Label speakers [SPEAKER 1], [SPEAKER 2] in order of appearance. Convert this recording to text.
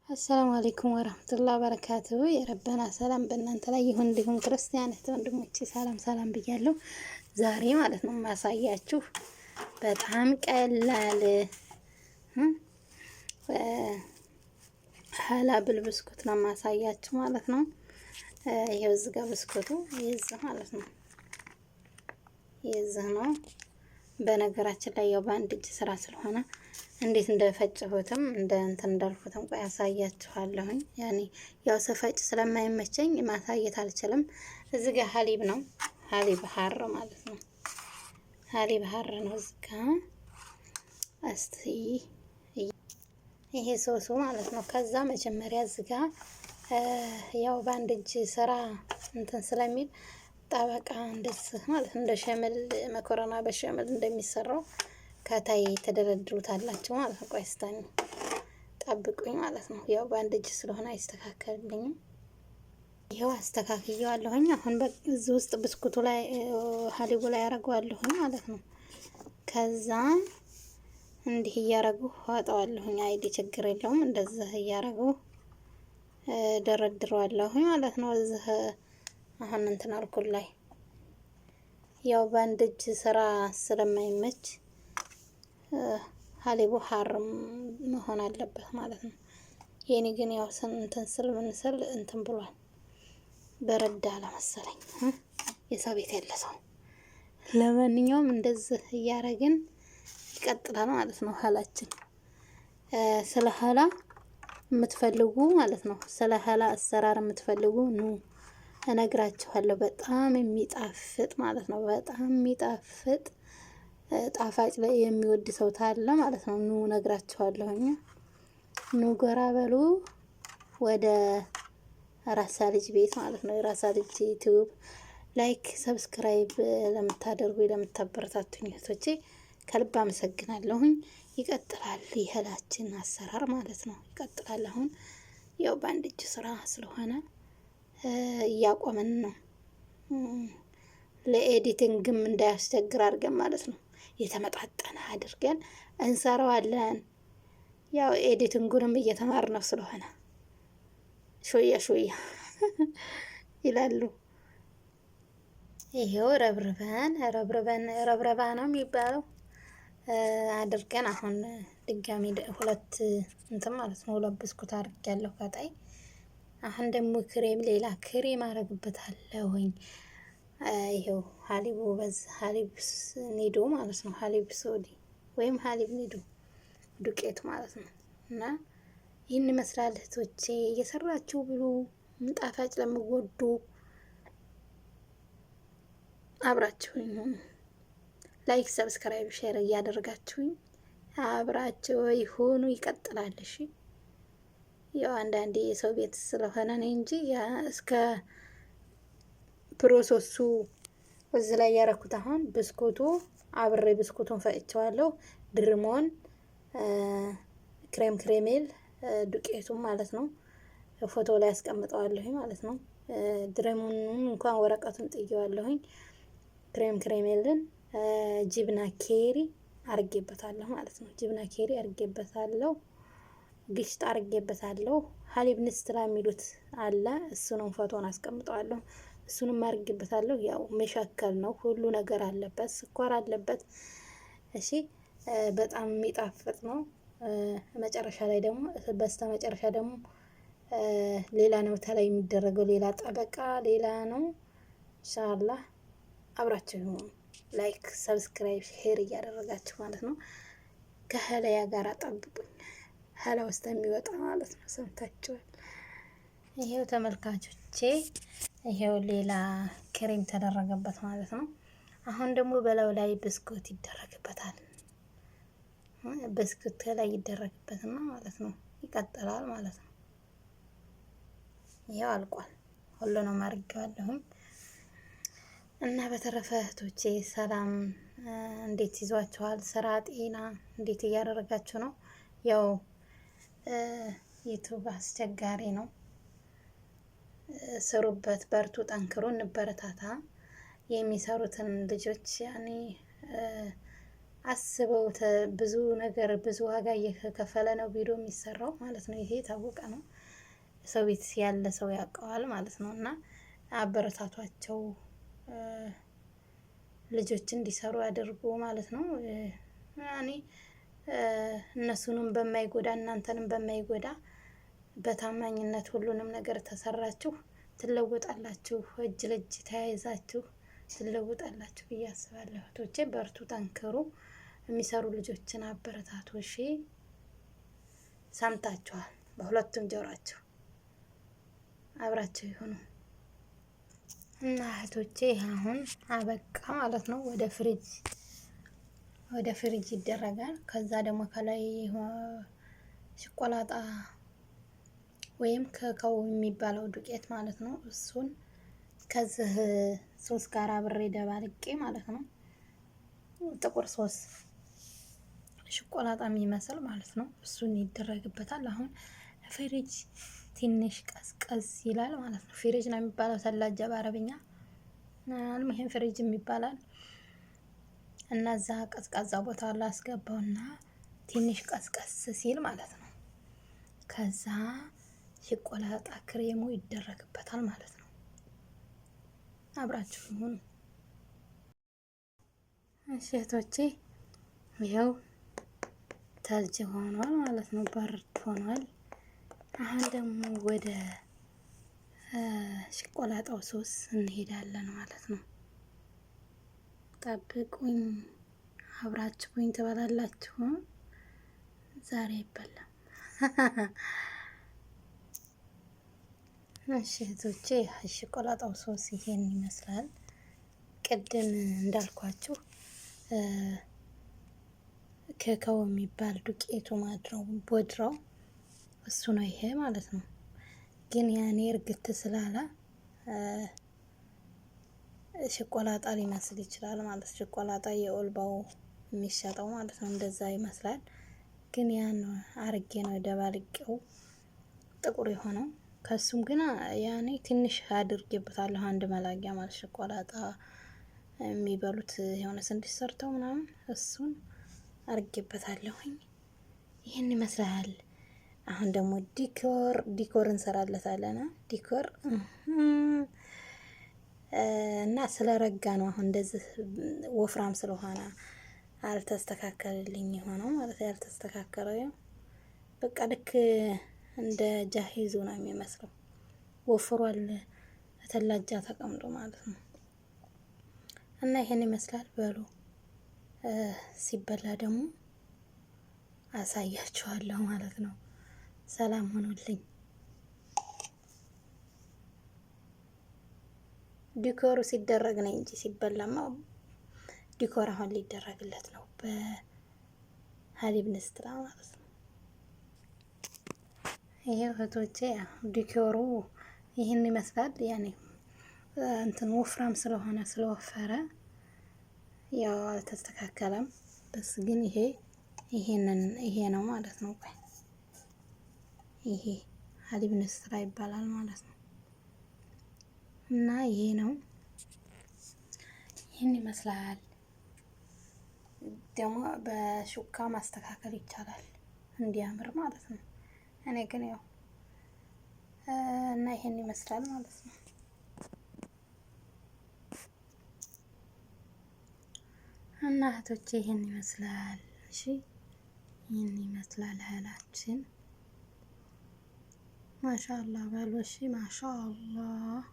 [SPEAKER 1] السلام عليكم ورحمة الله وبركاته። የረበና ሰላም በእናንተ ላይ ይሁን። እንዲሁም ክርስቲያን እህት ወንድሞቼ ሰላም ሰላም ብያለሁ። ዛሬ ማለት ነው ማሳያችሁ በጣም ቀላል حلا بالብስኩት ነው ማሳያችሁ ማለት ነው። ይሄው እዚህ ጋር ብስኩቱ የዚህ ማለት ነው የዚህ ነው። በነገራችን ላይ ያው በአንድ እጅ ስራ ስለሆነ እንዴት እንደፈጨሁትም እንደ እንትን እንዳልኩትም ቆይ ያሳያችኋለሁኝ። ያኔ ያው ስፈጭ ስለማይመቸኝ ማሳየት አልችልም። እዚህ ጋር حليب ነው፣ حليب حار ማለት ነው። حليب حار ነው። እዚህ ጋር እስቲ ይሄ ሶሱ ማለት ነው። ከዛ መጀመሪያ እዚህ ጋር ያው በአንድ እጅ ስራ እንትን ስለሚል ጠበቃ እንደዚህ ማለት እንደ ሸምል መኮረና በሸምል እንደሚሰራው ከታይ ተደረድሩታላችሁ ማለት ነው። ቆይ እስታኝ ጠብቁኝ ማለት ነው። ያው በአንድ እጅ ስለሆነ አይስተካከልልኝም። ይኸው አስተካክየዋለሁኝ። አሁን በዚህ ውስጥ ብስኩቱ ላይ ሀሊቡ ላይ ያደርገዋለሁኝ ማለት ነው። ከዛ እንዲህ እያረጉ አወጣዋለሁኝ። አይዲ ችግር የለውም። እንደዚህ እያረጉ ደረድረዋለሁኝ ማለት ነው። እዚህ አሁን እንትን አልኩል ላይ ያው በአንድ እጅ ስራ ስለማይመች ሀሊቡ ሀር መሆን አለበት ማለት ነው። የኔ ግን ያው እንትን ስል ምን ስል እንትን ብሏል፣ በረዳ አለ የሰው ቤት ያለ ሰው። ለማንኛውም እንደዚህ እያረግን ይቀጥላል ማለት ነው። ሀላችን ስለ ሀላ የምትፈልጉ ማለት ነው፣ ስለ ሀላ አሰራር የምትፈልጉ ኑ እነግራችኋለሁ። በጣም የሚጣፍጥ ማለት ነው። በጣም የሚጣፍጥ ጣፋጭ ላይ የሚወድ ሰው ታለ ማለት ነው። ኑ እነግራችኋለሁኝ። ኑ ጎራ በሉ ወደ ራሳ ልጅ ቤት ማለት ነው። የራሳ ልጅ ዩቲዩብ like፣ subscribe ለምታደርጉ ለምታበረታቱኝ እህቶቼ ከልብ አመሰግናለሁኝ። ይቀጥላል የእህላችን አሰራር ማለት ነው። ይቀጥላል። አሁን ያው በአንድ እጅ ስራ ስለሆነ እያቆምን ነው። ለ editing ም እንዳያስቸግር አድርገን ማለት ነው የተመጣጠነ አድርገን እንሰራዋለን። ያው editing ኡንም እየተማርነው ስለሆነ شوية شوية ይላሉ። ይሄው ረብርበን ረብርበን ረብረባ ነው የሚባለው አድርገን አሁን ድጋሚ ሁለት እንትን ማለት ነው ሁለት ብስኩት አድርጌያለሁ ከታይ። አሁን ደግሞ ክሬም ሌላ ክሬም አረግበታለሁኝ። ይሄው حليب ኡ በዝ حليب ኒዶ ማለት ነው። حليب ሶዲ ወይም حليب ኒዶ ዱቄቱ ማለት ነው። እና ይህን ይመስላል እህቶቼ፣ እየሰራችሁ ብሉ። ጣፋጭ ለምወዱ አብራችሁኝ like፣ subscribe፣ share እያደረጋችሁኝ አብራችሁ ይሁኑ። ይቀጥላል። እሺ ያው አንዳንዴ የሰው ቤት ስለሆነ ነው እንጂ እስከ process ኡ እዚህ ላይ ያረኩት አሁን ብስኩቱ አብሬ ብስኩቱን ፈጭቸዋለሁ። ድርሞን crème caramel ዱቄቱን ማለት ነው። ፎቶ ላይ አስቀምጠዋለሁኝ ማለት ነው። ድሬሞን እንኳን ወረቀቱን ጥየዋለሁኝ። crème caramel ን جبنة ኬሪ አርጌበታለሁ ማለት ነው። جبنة ኬሪ አርጌበታለሁ። قشطة አርጌበታለሁ። حليب ንስትራ የሚሉት አለ። እሱንም ፎቶን አስቀምጠዋለሁ። እሱንም አርጌበታለሁ። ያው مشكل ነው፣ ሁሉ ነገር አለበት፣ ስኳር አለበት። እሺ በጣም የሚጣፍጥ ነው። መጨረሻ ላይ ደግሞ በስተ መጨረሻ ደግሞ ሌላ ነው ተላይ የሚደረገው ሌላ طبقة ሌላ ነው። إن شاء الله አብራችሁ like፣ subscribe፣ share እያደረጋችሁ ማለት ነው። ከህለያ ጋር ጠብቁኝ። ህላ ውስጥ የሚወጣ ማለት ነው። ሰምታችኋል። ይሄው ተመልካቾቼ፣ ይሄው ሌላ ክሬም ተደረገበት ማለት ነው። አሁን ደግሞ በላዩ ላይ ብስኩት ይደረግበታል። ብስኩት ላይ ይደረግበትና ማለት ነው ይቀጥላል ማለት ነው። ይሄው አልቋል። ሁሉንም አድርጌዋለሁኝ። እና በተረፈ እህቶቼ ሰላም እንዴት ይዟችኋል? ስራ፣ ጤና እንዴት እያደረጋችሁ ነው? ያው ዩቱብ አስቸጋሪ ነው። ስሩበት፣ በርቱ፣ ጠንክሩ፣ እንበረታታ። የሚሰሩትን ልጆች ያኔ አስበው ብዙ ነገር ብዙ ዋጋ እየከፈለ ነው ቪዲዮ የሚሰራው ማለት ነው። ይሄ የታወቀ ነው። ሰው ቤት ያለ ሰው ያውቀዋል ማለት ነው። እና አበረታቷቸው፣ ልጆች እንዲሰሩ ያደርጉ ማለት ነው። እኔ እነሱንም በማይጎዳ እናንተንም በማይጎዳ በታማኝነት ሁሉንም ነገር ተሰራችሁ ትለወጣላችሁ። እጅ ለእጅ ተያይዛችሁ ትለወጣላችሁ ብዬ አስባለሁ። እህቶቼ በርቱ፣ ጠንክሩ። የሚሰሩ ልጆችን አበረታቱ። እሺ ሰምታችኋል። በሁለቱም ጆሯችሁ አብራቸው ይሁኑ እና እህቶቼ አሁን አበቃ ማለት ነው። ወደ ፍሪጅ ይደረጋል። ከዛ ደግሞ ከላይ ሽቆላጣ ወይም ከካው የሚባለው ዱቄት ማለት ነው። እሱን ከዚህ ሶስ ጋር አብሬ ደባልቄ ማለት ነው። ጥቁር ሶስ ሽቆላጣ የሚመስል ማለት ነው። እሱን ይደረግበታል። አሁን ፍሪጅ ትንሽ ቀዝቀዝ ይላል ማለት ነው። ፍሪጅ ነው የሚባለው ثلاجة በአረብኛ፣ ይሄን ፍሪጅ ይባላል። እና እዛ ቀዝቃዛ ቦታ ላስገባውና ትንሽ ቀዝቀዝ ሲል ማለት ነው። ከዛ ሽቆላጣ ክሬሙ ይደረግበታል ማለት ነው። አብራችሁ ሁኑ እሺ እህቶቼ። ይኸው ثلج ሆኗል ማለት ነው። برد ሆኗል። አሁን ደግሞ ወደ ሽቆላጣው ሶስ እንሄዳለን ማለት ነው። ጠብቁኝ፣ አብራችሁኝ ትበላላችሁ። ዛሬ አይበላም። እሺ እህቶቼ፣ ሽቆላጣው ሶስ ይሄን ይመስላል። ቅድም እንዳልኳችሁ ከካው የሚባል ዱቄቱ ማለት ነው፣ ቦድራው እሱ ነው ይሄ ማለት ነው። ግን ያኔ እርግት ስላለ ሽቆላጣ ሊመስል ይችላል ማለት፣ ሽቆላጣ የኦልባው የሚሸጠው ማለት ነው። እንደዛ ይመስላል። ግን ያን አርጌ ነው ደባልቄው ጥቁር የሆነው። ከሱም ግን ያኔ ትንሽ አድርጌበታለሁ አንድ መላጊያ ማለት፣ ሽቆላጣ የሚበሉት የሆነ ስንድሽ ሰርተው ምናምን እሱን አርጌበታለሁኝ። ይህን ይመስላል። አሁን ደግሞ decor እንሰራለታለን። Decor እና ስለረጋ ነው አሁን እንደዚህ ወፍራም ስለሆነ አልተስተካከልልኝ የሆነው ማለት፣ ያልተስተካከለው በቃ ልክ እንደ ጃሂዙ ነው የሚመስለው። ወፍሯል ثلاجة ተቀምጦ ማለት ነው። እና ይሄን ይመስላል። በሉ ሲበላ ደግሞ አሳያችኋለሁ ማለት ነው። ሰላም ሆኖልኝ። Decor ኡ ሲደረግ ነው እንጂ ሲበላማ decor አሁን ሊደረግለት ነው በ حليب نستلة ማለት ነው። ይሄ እህቶቼ decor ኡ ይህን ይመስላል። ያኔ እንትን ወፍራም ስለሆነ ስለወፈረ ያው አልተስተካከለም። بس ግን ይሄ ይሄንን ይሄ ነው ማለት ነው። ቆይ ይሄ حليب نستلة ይባላል ማለት ነው። እና ይሄ ነው፣ ይህን ይመስላል። ደግሞ በሹካ ማስተካከል ይቻላል እንዲያምር ማለት ነው። እኔ ግን ያው እና ይሄን ይመስላል ማለት ነው። እና እህቶቼ ይሄን ይመስላል። እሺ ይህን ይመስላል እህላችን። ማሻአላህ በሉ እሺ፣ ማሻአላህ።